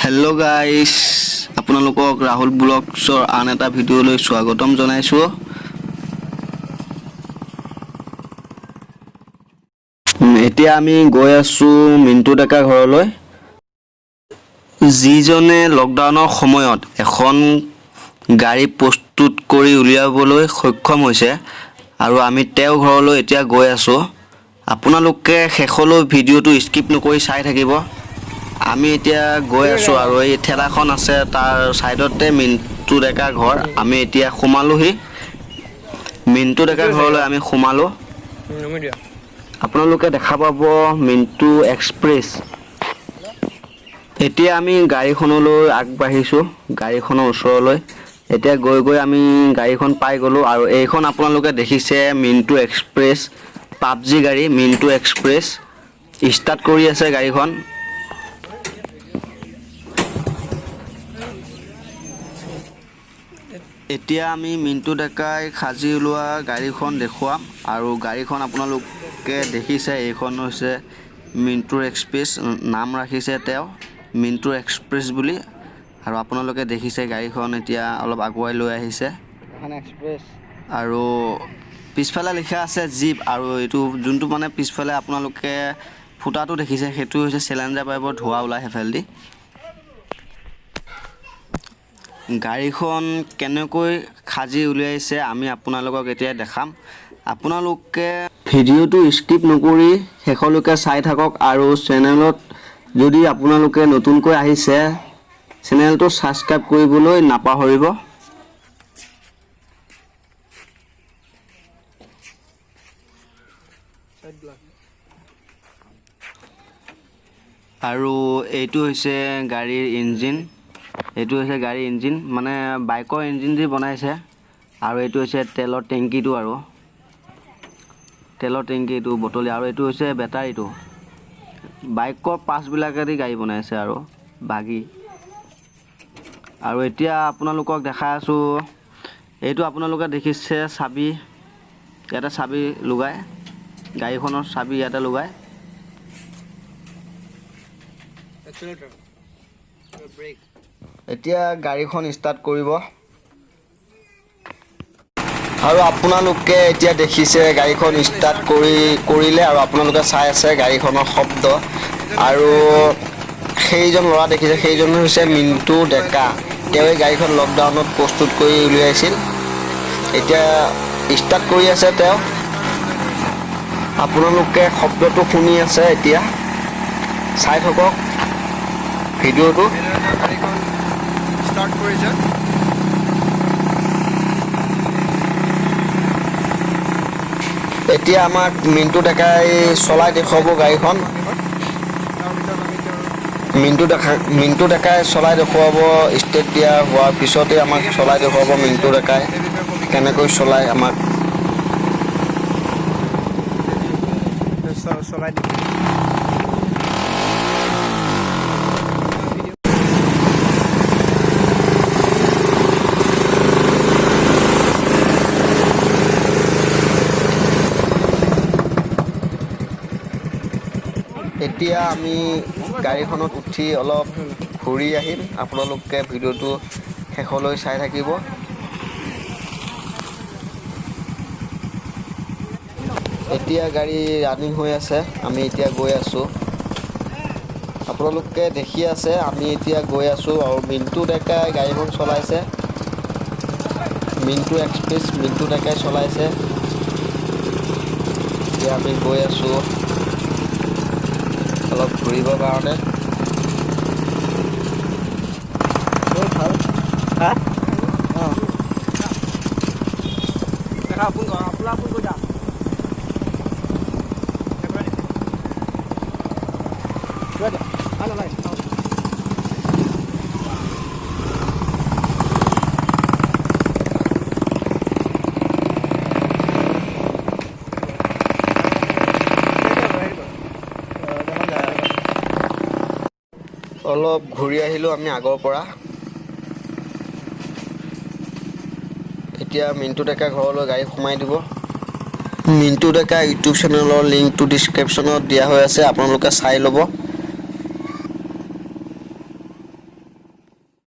Hello' গাইছ, আপোনালোকক ৰাহুল ব্লগছৰ আন এটা ভিডিঅ'লৈ স্বাগতম জনাইছোঁ। এতিয়া আমি গৈ আছোঁ মিণ্টু ডেকা ঘৰলৈ, যিজনে লকডাউনৰ সময়ত এখন গাড়ী প্ৰস্তুত কৰি উলিয়াবলৈ সক্ষম হৈছে আৰু আমি তেওঁৰ ঘৰলৈ এতিয়া গৈ আছোঁ। আপোনালোকে শেষলৈ ভিডিঅ'টো স্কিপ নকৰি চাই থাকিব। আমি এতিয়া গৈ আছোঁ আৰু এই ঠেলাখন আছে, তাৰ ছাইডতে মিণ্টু ডেকাৰ ঘৰ। আমি এতিয়া সোমালোহি মিণ্টু ডেকাৰ ঘৰলৈ। আমি সোমালোঁ। নমি দিয়া। আপোনালোকে দেখা পাব মিণ্টু এক্সপ্ৰেছ। এতিয়া আমি গাড়ীখনলৈ আগবাঢ়িছোঁ, গাড়ীখনৰ ওচৰলৈ। এতিয়া গৈ গৈ আমি গাড়ীখন পাই গ'লোঁ আৰু এইখন আপোনালোকে দেখিছে মিণ্টু এক্সপ্ৰেছ, পাবজি গাড়ী মিণ্টু এক্সপ্ৰেছ। ষ্টাৰ্ট কৰি আছে গাড়ীখন। এতিয়া আমি মিণ্টু ডেকাই সাজি ওলোৱা গাড়ীখন দেখুৱাম আৰু গাড়ীখন আপোনালোকে দেখিছে, এইখন হৈছে মিণ্টুৰ এক্সপ্ৰেছ। নাম ৰাখিছে তেওঁ মিণ্টুৰ এক্সপ্ৰেছ বুলি। আৰু আপোনালোকে দেখিছে, গাড়ীখন এতিয়া অলপ আগুৱাই লৈ আহিছে। এখন এক্সপ্ৰেছ। আৰু পিছফালে লিখা আছে জীপ। আৰু এইটো যোনটো মানে পিছফালে আপোনালোকে ফুটাটো দেখিছে, সেইটো হৈছে চেলেঞ্জাৰ পাইপৰ ধোঁৱা ওলাই সেইফালেদি। গাড়ীখন কেনেকৈ সাজি উলিয়াইছে, আমি আপোনালোকক এতিয়া দেখাম। আপোনালোকে ভিডিঅ'টো স্কিপ নকৰি শেষলৈকে চাই থাকক আৰু চেনেলত যদি আপোনালোকে নতুনকৈ আহিছে, চেনেলটো ছাবস্ক্ৰাইব কৰিবলৈ নাপাহৰিব। Side glass. আৰু এইটো হৈছে গাড়ীৰ ইঞ্জিন। এইটো হৈছে গাড়ীৰ ইঞ্জিন, মানে বাইকৰ ইঞ্জিন দি বনাইছে। আৰু এইটো হৈছে তেলৰ টেংকিটো, আৰু তেলৰ টেংকি এইটো বটলি। আৰু এইটো হৈছে বেটাৰীটো। বাইকৰ পাৰ্টছবিলাকেদি গাড়ী বনাইছে আৰু বাগি। আৰু এতিয়া আপোনালোকক দেখাই আছোঁ, এইটো আপোনালোকে দেখিছে চাবি, ইয়াতে চাবি লগাই, গাড়ীখনৰ চাবি ইয়াতে লগাই। Accelerator, brake. এতিয়া গাড়ীখন ষ্টাৰ্ট কৰিব আৰু আপোনালোকে এতিয়া দেখিছে, গাড়ীখন ষ্টাৰ্ট কৰিলে আৰু আপোনালোকে চাই আছে গাড়ীখনৰ শব্দ। আৰু সেইজন ল'ৰা দেখিছে, সেইজন হৈছে মিণ্টু ডেকা। তেওঁ এই গাড়ীখন লকডাউনত প্ৰস্তুত কৰি উলিয়াইছিল। এতিয়া ষ্টাৰ্ট কৰি আছে তেওঁ। আপোনালোকে শব্দটো শুনি আছে। এতিয়া চাই থাকক ভিডিঅ'টো। গাড়ীখন ষ্টাৰ্ট কৰিছে। এতিয়া আমাক মিণ্টু ডেকাই চলাই দেখুৱাব গাড়ীখন। তাৰপিছত আমি তেওঁৰ মিণ্টু ডেকাই চলাই দেখুৱাব। ষ্টেট দিয়া হোৱাৰ পিছতে আমাক চলাই দেখুৱাব মিণ্টু ডেকাই সেই বিষয়ে ক'ম। কেনেকৈ চলাই আমাক। চলাই দিম। এতিয়া আমি গাড়ীখনত উঠি অলপ ঘূৰি আহিম। আপোনালোকে ভিডিঅ'টো শেষলৈ চাই থাকিব। এতিয়া গাড়ী ৰানিং হৈ আছে। আমি এতিয়া গৈ আছোঁ। আপোনালোকে দেখি আছে, আমি এতিয়া গৈ আছোঁ আৰু মিণ্টু ডেকাই গাড়ীখন চলাইছে। মিণ্টু এক্সপ্ৰেছ মিণ্টু ডেকাই চলাইছে। এতিয়া আমি গৈ আছোঁ অলপ ঘূৰিবৰ কাৰণে। বহুত ভাল। হা, অঁ, দেখা, আপোন আপোনাৰ আপোন কৈ যা। নালাগে। অলপ ঘূৰি আহিলোঁ আমি আগৰ পৰা। এতিয়া মিণ্টু ডেকা ঘৰলৈ গাড়ী সোমাই দিব। মিণ্টু ডেকা ইউটিউব চেনেলৰ লিংকটো ডিছক্ৰিপশ্যনত দিয়া হৈ আছে, আপোনালোকে চাই ল'ব।